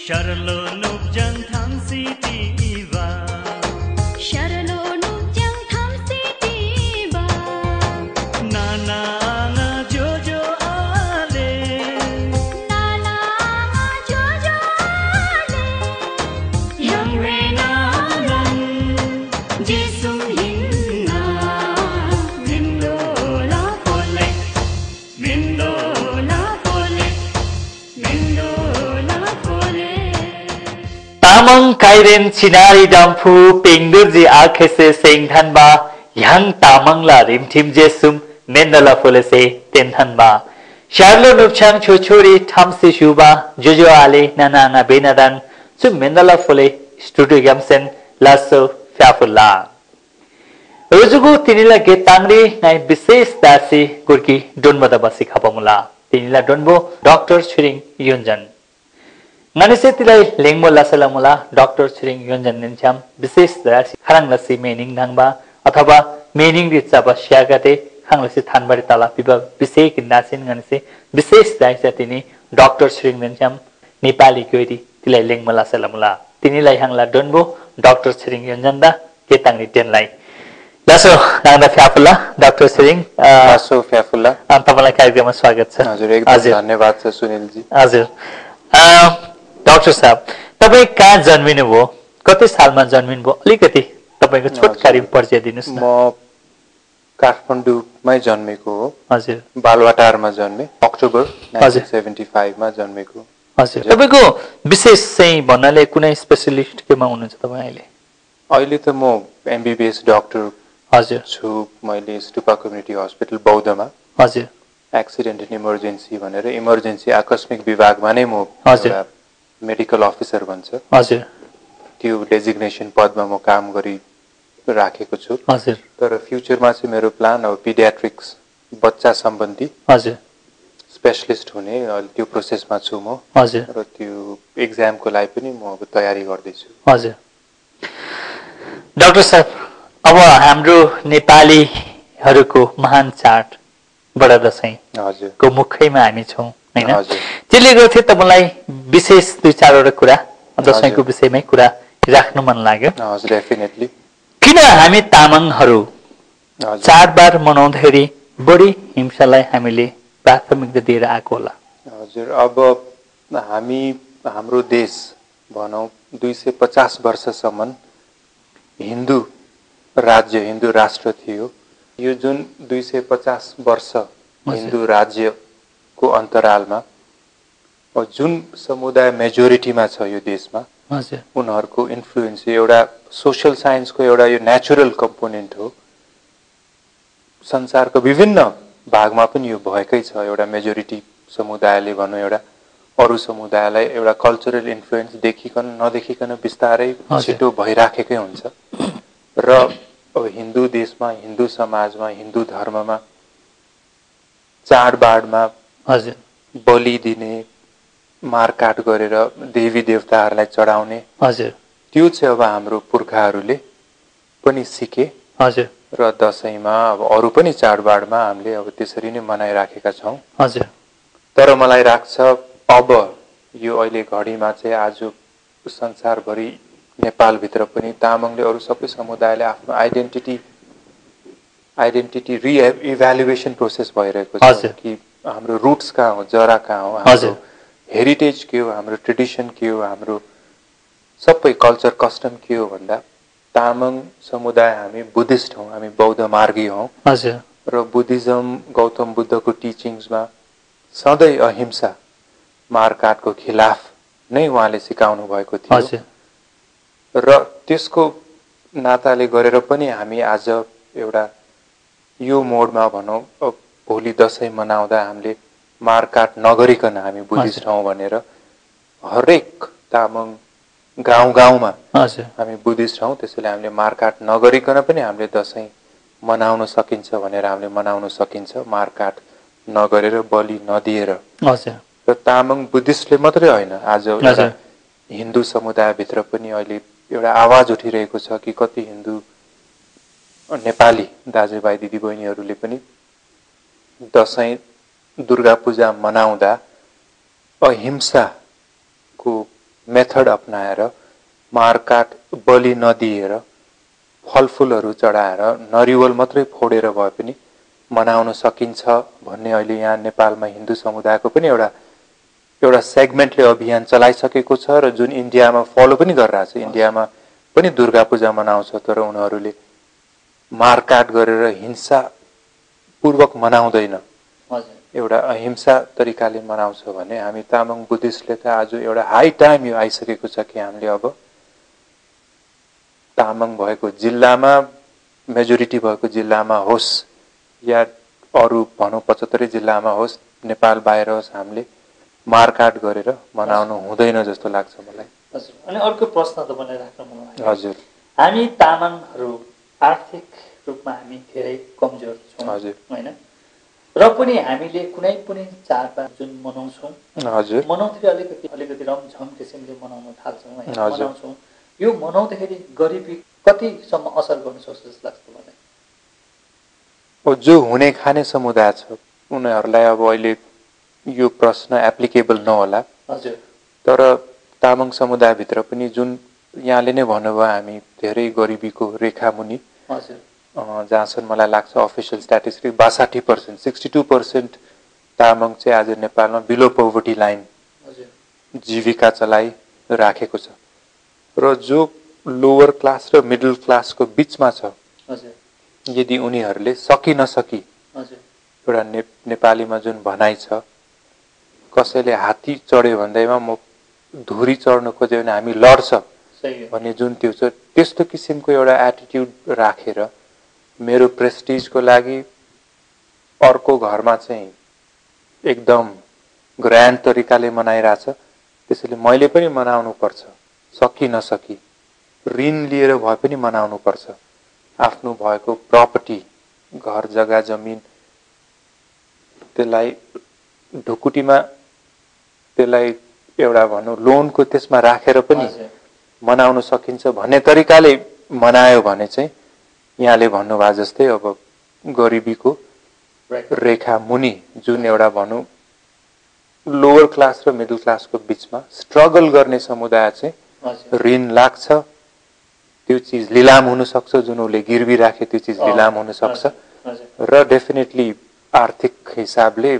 Sharlo nupjang thamsi tiba Sharlo nupjang thamsi tiba Nana nga jojo ale Nana nga jojo ale Yang rena nan Jisum hinna Mindo la pole Mindo la pole Mindo la pole Tamang kairen sinari dampu pingdurji akhese sengthanba yang tamang la rimthim jesum mendala fulese tenthanba Sharlo nupchang chochori thamsi shuba jojo ale nananga benadan chu mendala fule studio gamsen lasso fyafulla Rojugu tinila ge tangri ngai bises dasi gurki donmada basi khapamula tinila donbo Dr. Chiring Yunjan Nganise tilai lengmo lasalamula Dr. Chiring Yunjan nincham bises dasi kharanglasi meaning nangba अथवा meaning ri chaba syagate khanglasi thanbari tala piba bisek nasin nganise bises daisa tini Dr. Chiring nincham Nepali koiri tilai lengmo lasalamula tinilai hangla donbo Dr. Chiring Yunjan da ketangni tenlai Laso nangda फ्याफुल्ला Dr. Chiring लासो फ्याफुल्ला तपाईलाई कार्यक्रममा स्वागत छ हजुर एकदम धन्यवाद छ सुनिल जी हजुर डाक्टर साहब तपाई कहाँ जन्मिनु भो कति सालमा जन्मिनु भो अलिकति तपाईको छोटकरी परिचय दिनुस् न म काठमाडौँमै जन्मेको हो हजुर बालवाटारमा जन्मे अक्टोबर 1975 मा जन्मेको हजुर तपाईको विशेष चाहिँ भन्नाले कुनै स्पेशलिस्ट केमा हुनुहुन्छ तपाई अहिले अहिले त म एमबीबीएस डाक्टर हजुर छु मैले स्टुपा कम्युनिटी हस्पिटल बौद्धमा हजुर एक्सिडेन्ट एन्ड इमर्जेन्सी भनेर इमर्जेन्सी आकस्मिक विभागमा नै म हजुर मेडिकल अफिसर भन्छ हजुर त्यो डेजिग्नेसन पदमा म काम गरि राखेको छु हजुर तर फ्युचरमा चाहिँ मेरो प्लान अब पिडियाट्रिक्स बच्चा सम्बन्धी हजुर स्पेशलिस्ट हुने त्यो प्रोसेसमा छु म हजुर र त्यो एक्जामको लागि पनि म अब तयारी गर्दै छु हजुर डाक्टर साहब अब हाम्रो नेपालीहरूको महान चाड बडा दशैं हजुर को मुखैमा हामी छौं हैन हजुर त्यसले गर्थे तपाईलाई विशेष दुई चारवटा कुरा दशैंको विषयमै कुरा राख्न मन लाग्यो हजुर डेफिनेटली किन हामी तामाङहरू हजुर चाडबाड मनाउँदाखेरि बढी हिंसालाई हामीले प्राथमिकता दिएर आएको होला हजुर अब हामी हाम्रो देश भनौं 250 वर्षसम्म हिन्दू राज्य हिन्दू राष्ट्र थियो यो जुन 250 वर्ष हिन्दू राज्यको अन्तरालमा जुन समुदाय मेजोरिटीमा छ यो देशमा हजुर उनीहरुको इन्फ्लुएन्स एउटा सोशल साइन्सको एउटा यो नेचुरल कम्पोनेन्ट हो संसारको विभिन्न भागमा पनि यो भएकै छ एउटा मेजोरिटी समुदायले भन्नु एउटा अरु समुदायलाई एउटा कल्चरल इन्फ्लुएन्स देखिकन नदेखिकन बिस्तारै छिटो भइराखेकै हुन्छ र अब हिन्दू देशमा हिन्दू समाजमा हिन्दू धर्ममा चाडबाडमा हजुर बलि दिने मारकाट गरेर देवी देवताहरूलाई चढाउने हजुर त्यो चाहिँ अब हाम्रो पुर्खाहरूले पनि सिके हजुर र दशैंमा अब अरु पनि चाडबाडमा हामीले अब त्यसरी नै मनाइराखेका छौं हजुर तर मलाई लाग्छ अब यो अहिले घडीमा चाहिँ आज संसारभरि नेपाल भित्र पनि तामाङले अरु सबै समुदायले आफ्नो आइडेन्टिटी रिइभ्यालुएसन प्रोसेस भइरहेको छ कि हाम्रो रुट्स कहाँ हो जरा कहाँ हो हाम्रो हेरिटेज के हो हाम्रो ट्रेडिसन के हो हाम्रो सबै कल्चर कस्टम के हो भन्दा तामाङ समुदाय हामी बुद्धिस्ट हौं हामी बौद्ध मार्गी हौं हजुर र बुद्धिज्म गौतम बुद्धको टिचिङ्समा सधैँ अहिंसा मारकाटको खिलाफ नै उहाँले सिकाउनु भएको थियो हजुर र त्यसको नाताले गरेर पनि हामी आज एउटा यो मोडमा भनौं भोलि दशैं मनाउँदा हामीले मारकाट नगरिकन हामी बुद्धिस्ट हौं भनेर हरेक तामाङ गाउँमा हामी बुद्धिस्ट हौं त्यसैले हामीले मारकाट नगरिकन पनि हामीले दशैं मनाउन सकिन्छ भनेर हामीले मनाउन सकिन्छ मारकाट नगरेर बलि नदिएर हजुर र तामाङ बुद्धिस्टले मात्रै हैन आज हिन्दू समुदायभित्र पनि अहिले एउटा आवाज उठिरहेको छ कि कति हिन्दू नेपाली दाजुभाइ दिदीबहिनीहरूले पनि दशैं दुर्गा पूजा मनाउँदा अहिंसाको मेथड अपनाएर मारकाट बलि नदिएर फलफुलहरू चढाएर नरिवल मात्रै फोडेर भए पनि मनाउन सकिन्छ भन्ने अहिले यहाँ नेपालमा हिन्दू समुदायको पनि एउटा सेगमेन्टले अभियान चलाइसकेको छ र जुन इन्डियामा फलो पनि गरिरहेछ। इन्डियामा पनि दुर्गा पूजा मनाउँछ, तर उनीहरूले मारकाट गरेर हिंसा पूर्वक मनाउँदैन, एउटा अहिंसा तरिकाले मनाउँछ भने हामी तामाङ बुद्धिस्टले त आज एउटा हाई टाइम यो आइसकेको छ कि हामीले अब तामाङ भएको जिल्लामा मेजोरिटी भएको जिल्लामा होस् या अरू भनौँ 75 जिल्लामा होस्, नेपाल बाहिर होस्, हामीले मारकाट गरेर मनाउनु हुँदैन जस्तो लाग्छ मलाई। हजुर, अनि अर्को प्रश्न तपाईँलाई राख्न मन लाग्यो। हजुर, हामी तामाङहरू आर्थिक रूपमा हामी धेरै कमजोर छौँ होइन, र पनि हामीले कुनै पनि चाडबाड जुन मनाउँछौँ, हजुर, मनाउँदाखेरि अलिकति रमझम किसिमले मनाउन थाल्छौँ होइन, मनाउँछौँ। यो मनाउँदाखेरि गरिबी कतिसम्म असर गर्न सक्छ जस्तो लाग्छ मलाई? जो हुने खाने समुदाय छ उनीहरूलाई अब अहिले यो प्रश्न एप्लिकेबल नहोला, हजुर, तर तामाङ समुदायभित्र पनि जुन यहाँले नै भन्नुभयो हामी धेरै गरिबीको रेखा मुनि, हजुर, जहाँसम्म मलाई लाग्छ अफिसियल स्ट्याटिस्टिक 62%, 62% तामाङ चाहिँ आज नेपालमा बिलो पोभर्टी लाइन जीविका चलाइराखेको छ, र जो लोवर क्लास र मिडल क्लासको बिचमा छ, यदि उनीहरूले सकी नसकी एउटा नेपालीमा जुन भनाइ छ, कसैले हात्ती चढ्यो भन्दैमा म धुरी चढ्न खोज्यो भने हामी लड्छ भन्ने जुन त्यो छ, त्यस्तो किसिमको एउटा एटिट्युड राखेर मेरो प्रेस्टिजको लागि अर्को घरमा चाहिँ एकदम ग्रान्ड तरिकाले मनाइरहेछ, त्यसैले मैले पनि मनाउनु पर्छ, सकी नसकी ऋण लिएर भए पनि मनाउनु पर्छ। आफ्नो भएको प्रपर्टी, घर जग्गा जमिन, त्यसलाई ढुकुटीमा त्यसलाई एउटा भनौँ लोनको त्यसमा राखेर पनि मनाउन सकिन्छ भन्ने तरिकाले मनायो भने चाहिँ यहाँले भन्नुभयो जस्तै अब गरिबीको रेखा मुनि जुन एउटा भनौँ लोवर क्लास र मिडल क्लासको बिचमा स्ट्रगल गर्ने समुदाय चाहिँ ऋण लाग्छ, त्यो चिज लिलाम हुन सक्छ, जुन उसले गिरवी राखे त्यो चिज लिलाम हुन सक्छ, र डेफिनेटली आर्थिक हिसाबले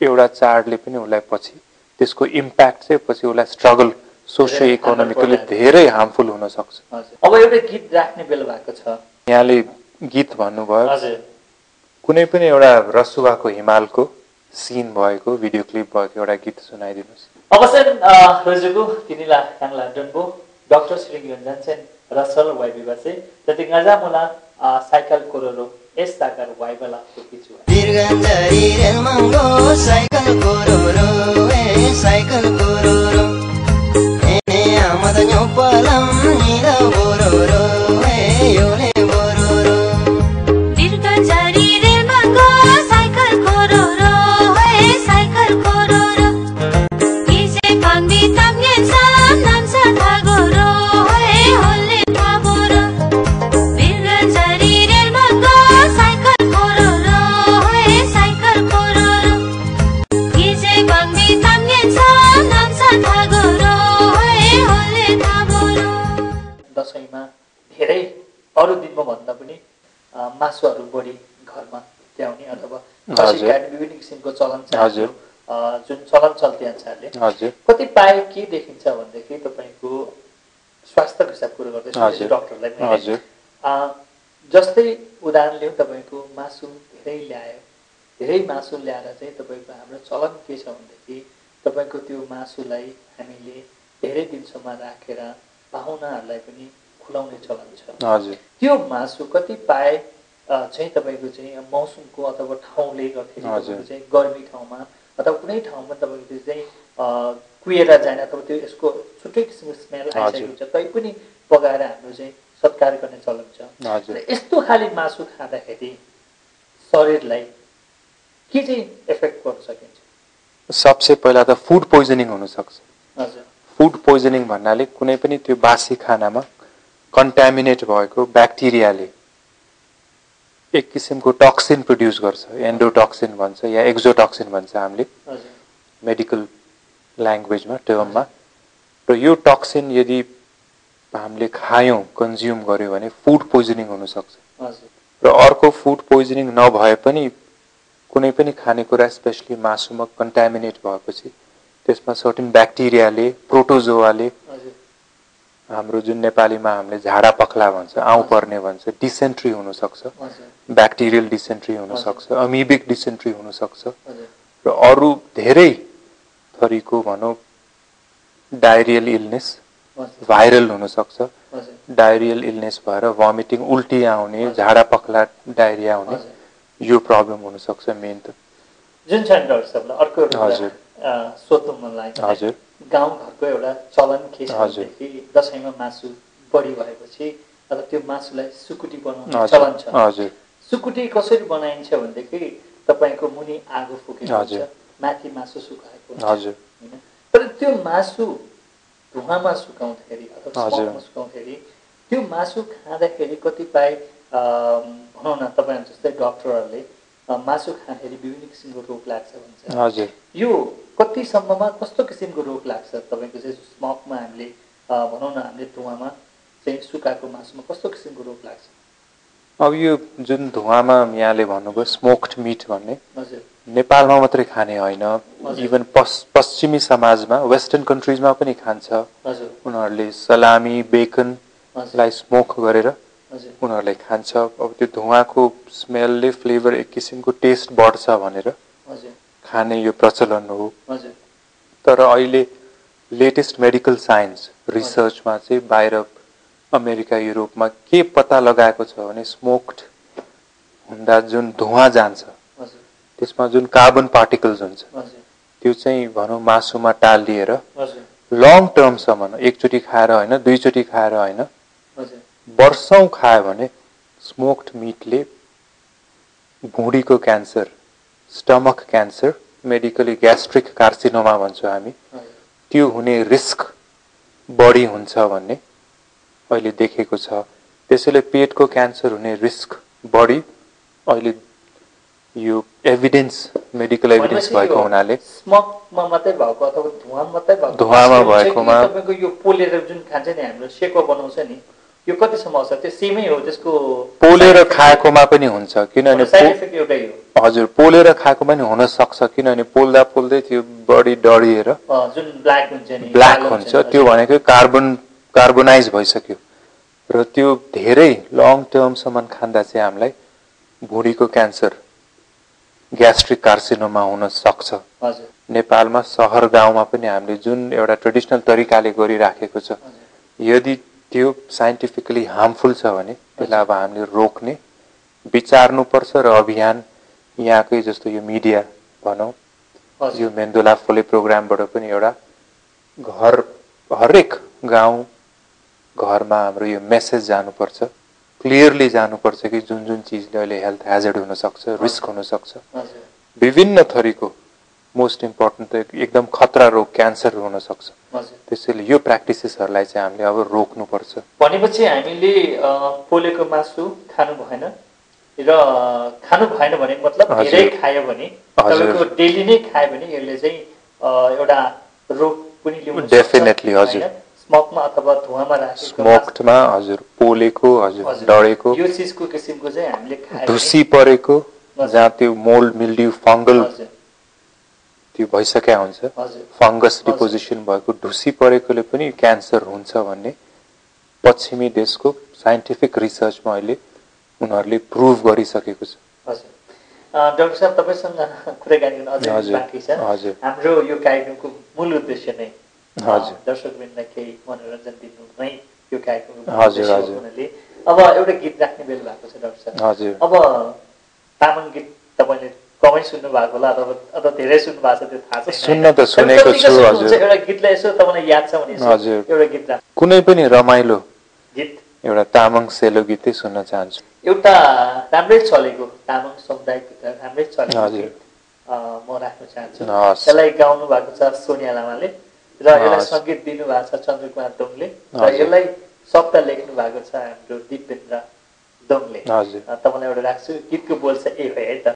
एउटा चाडले पनि उसलाई पछि त्यसको इम्प्याक्ट चाहिँ पछि उसलाई स्ट्रगल सोसियो इकोनोमिकली धेरै हार्मफुल हुन सक्छ। अब एउटा गीत राख्ने बेला भएको छ, यहाँले गीत भन्नुभयो, कुनै पनि एउटा रसुवाको हिमालको सिन भएको भिडियो क्लिप भएको एउटा गीत सुनाइदिनुहोस्। अवश्य रोजुको तिनीला याङला डन्बो डक्टर श्री जान्छन् रसल वाइबीबा चाहिँ जति गाजा मुला साइकल कोरोरो यस साकार वाइबला पिछु दीर्घञ्जरी रेल मंगो साइकल कोरोरो ए साइकल कोरोरो एने आमद न्योपलम निदा बोरोरो ए योले बोरोरो दीर्घञ्जरी रेल मंगो साइकल कोरोरो ए साइकल कोरोरो इसे पाङ्बी ताम्येन साम नाम्सा थागोरो ए होल्ले थाबोरो दीर्घञ्जरी रेल मंगो साइकल कोरोरो ए साइकल कोरोरो इसे पाङ्बी ताम्येन साम नाम्सा थागोरो ए होल्ले थाबोरो। दशैंमा धेरै अरू दिनमा भन्दा पनि मासुहरू बढी घरमा ल्याउने अथवा खसी काट्ने विभिन्न किसिमको चलन छ, जुन चलन चल्ती अनुसारले कतिपय के देखिन्छ भनेदेखि तपाईँको स्वास्थ्यको हिसाब कुरो गर्दैछु डक्टरलाई पनि, जस्तै उदाहरण लिउँ, तपाईँको मासु धेरै ल्यायो, धेरै मासु ल्याएर चाहिँ तपाईँको हाम्रो चलन के छ भनेदेखि तपाईँको त्यो मासुलाई हामीले धेरै दिनसम्म राखेर पाहुनाहरूलाई पनि खुलाउने चलन छ। त्यो मासु कतिपय चाहिँ तपाईँको चाहिँ मौसमको अथवा ठाउँले गर्दाखेरि चाहिँ गर्मी ठाउँमा अथवा कुनै ठाउँमा तपाईँको चाहिँ कुहिएर जाने अथवा त्यो यसको छुट्टै किसिमको स्मेल आइसकेको छ, तै पनि पकाएर हाम्रो चाहिँ सत्कार गर्ने चलन छ। यस्तो खाली मासु खाँदाखेरि शरीरलाई के चाहिँ इफेक्ट गर्न सकिन्छ? सबसे पहिला त फुड पोइजनिङ हुन सक्छ। फुड पोइजनिङ भन्नाले कुनै पनि त्यो बासी खानामा कन्टामिनेट भएको ब्याक्टेरियाले एक किसिमको टक्सिन प्रोड्युस गर्छ, एन्डोटक्सिन भन्छ या एक्जोटक्सिन भन्छ हामीले मेडिकल ल्याङ्ग्वेजमा टर्ममा। र यो टक्सिन यदि हामीले खायौँ कन्ज्युम गर्यो भने फुड पोइजनिङ हुन सक्छ र अर्को फुड पोइजनिङ नभए पनि कुनै पनि खानेकुरा स्पेशली मासुमा कन्टामिनेट भएपछि त्यसमा सर्टेन ब्याक्टेरियाले प्रोटोजोवाले हाम्रो जुन नेपालीमा हामीले झाडा पखला भन्छ आउँ पर्ने भन्छ डिसेन्ट्री हुन सक्छ ब्याक्टेरियल डिसेन्ट्री हुन सक्छ अमिबिक डिसेन्ट्री हुन सक्छ र अरू धेरै थरीको भनौँ डायरियल इलनेस भाइरल हुन सक्छ डायरियल इलनेस भएर भमिटिङ उल्टी आउने झाडा पखला डायरिया हुने यो प्रब्लम हुन सक्छ मेन त जुन छ डाक्टर साहबलाई अर्को एउटा सोध्नु मन लाग्यो हजुर गाउँघरको एउटा चलन के छ भनेदेखि दसैँमा मासु बढी भएपछि अब त्यो मासुलाई सुकुटी बनाउने चलन छ हजुर सुकुटी कसरी बनाइन्छ भनेदेखि तपाईको मुनि आगो फुकेको हुन्छ माथि मासु सुकाएको हजुर हैन तर त्यो मासु धुवामा सुकाउँदाखेरि अथवा स्मोकमा सुकाउँदाखेरि त्यो मासु खाँदाखेरि कतिपय भनौँ न तपाईँ जस्तै डाक्टरहरूले मासु खाँदाखेरि विभिन्न किसिमको रोग लाग्छ भन्छ हजुर यो कति सम्ममा कस्तो किसिमको रोग लाग्छ तपाईको चाहिँ स्मोकमा हामीले भनौँ न हामीले धुवामा चाहिँ सुकाएको मासुमा कस्तो किसिमको रोग लाग्छ अब यो जुन धुवामा यहाँले भन्नुभयो स्मोक्ड मिट भन्ने हजुर नेपालमा मात्रै खाने होइन इभन पश्चिमी समाजमा वेस्टर्न कन्ट्रिजमा पनि खान्छ हजुर उनीहरूले सलामी बेकनलाई स्मोक गरेर हजुर उनीहरूले खान्छ अब त्यो धुवाको स्मेलले फ्लेभर एक किसिमको टेस्ट बढ्छ भनेर हजुर खाने यो प्रचलन हो हजुर तर अहिले लेटेस्ट मेडिकल साइन्स रिसर्चमा चाहिँ बाहिर अमेरिका युरोपमा के पत्ता लगाएको छ भने स्मोक्ड हुँदा जुन धुवा जान्छ हजुर त्यसमा जुन कार्बन पार्टिकल्स हुन्छ हजुर त्यो चाहिँ भनौँ मासुमा टालिएर हजुर लङ टर्मसम्म एकचोटि खाएर होइन दुईचोटि खाएर होइन हजुर वर्षौं खायो भने स्मोक्ड मिटले भुँडीको cancer stomach cancer medically gastric carcinoma भन्छौँ हामी त्यो हुने रिस्क बढी हुन्छ भन्ने अहिले देखेको छ त्यसैले पेटको क्यान्सर हुने रिस्क बढी अहिले यो एभिडेन्स मेडिकल एभिडेन्स भएको हुनाले स्मोकमा मात्रै भएको अथवा धुवामा मात्रै भएको धुवामा भएकोमा तपाईको यो पोलेर जुन खान्छ नि हाम्रो सेको बनाउँछ नि यो कतिसम्म आउँछ त्यो सेमै हो त्यसको पोलेर खाएकोमा पनि हुन्छ किनभने साइड इफेक्ट एउटै हो हजुर पोलेर खाएको पनि हुन सक्छ किनभने पोल्दा पोल्दै त्यो बडी डढिएर जुन ब्ल्याक हुन्छ नि ब्ल्याक हुन्छ त्यो भनेको कार्बोनाइज भइसक्यो र त्यो धेरै लङ टर्मसम्म खाँदा चाहिँ हामीलाई भुँडीको क्यान्सर ग्यास्ट्रिक कार्सिनोमा हुन सक्छ हजुर नेपालमा सहर गाउँमा पनि हामीले जुन एउटा ट्रेडिसनल तरिकाले गरिराखेको छ यदि त्यो साइन्टिफिकली हार्मफुल छ भने त्यसलाई अब हामीले रोक्ने विचार्नुपर्छ र अभियान यहाँकै जस्तो यो मिडिया भनौँ यो मेन्दोला फोले प्रोग्रामबाट पनि एउटा घर हरेक गाउँ घरमा हाम्रो यो मेसेज जानुपर्छ क्लियरली जानुपर्छ कि जुन जुन चिजले अहिले हेल्थ ह्याजर्ड हुन सक्छ रिस्क हुन सक्छ विभिन्न थरीको मोस्ट इम्पोर्टेन्ट त एकदम खतरा रोग क्यान्सर हुन सक्छ त्यसैले यो प्र्याक्टिसेसहरूलाई चाहिँ हामीले अब रोक्नुपर्छ भनेपछि हामीले पोलेको मासु खानु भएन र खानु भएन भने मतलब धेरै खायो भने तपाईको डेली नै खायो भने यसले चाहिँ एउटा रोग पनि ल्याउन डेफिनेटली हजुर स्मोकमा अथवा धुवामा राखेको स्मोक्डमा हजुर पोलेको हजुर डढेको यो चीजको किसिमको चाहिँ हामीले खायो ढुसी परेको जहाँ त्यो मोल्ड मिल्ड्यू फंगल त्यो भइसक्या हुन्छ फंगस डिपोजिसन भएको ढुसी परेकोले पनि क्यान्सर हुन्छ भन्ने पश्चिमी देशको साइन्टिफिक रिसर्चमा अहिले उनीहरूले प्रुभ गरिसकेको छ हजुर डाक्टर साहब तपाईसँग कुराकानी गर्न अझै बाँकी छ हाम्रो यो कार्यक्रमको मूल उद्देश्य नै दर्शकवृन्दलाई केही मनोरञ्जन दिनु नै यो कार्यक्रमको उद्देश्य हुनाले अब एउटा गीत राख्ने बेला भएको छ डाक्टर साहब अब तामाङ गीत तपाईले कमै सुन्नु भएको होला अथवा धेरै सुन्नु भएको छ त्यो थाहा छैन सुन्न त सुनेको छु हजुर एउटा गीतलाई यसो तपाईलाई याद छ भने एउटा गीत राख कुनै पनि रमाइलो गीत एउटा तामाङ सेलो गीतै सुन्न चाहन्छु एउटा राम्रै चलेको तामाङ समुदायको भित्र राम्रै चलेको म राख्न चाहन्छु यसलाई गाउनु भएको छ सोनिया लामाले र यसलाई संगीत दिनु भएको छ चन्द्रकुमार दोङले र यसलाई शब्द लेख्नु भएको छ हाम्रो दिपेन्द्र दोङले तपाईलाई एउटा राख्छु गीतको बोल चाहिँ ए हो है त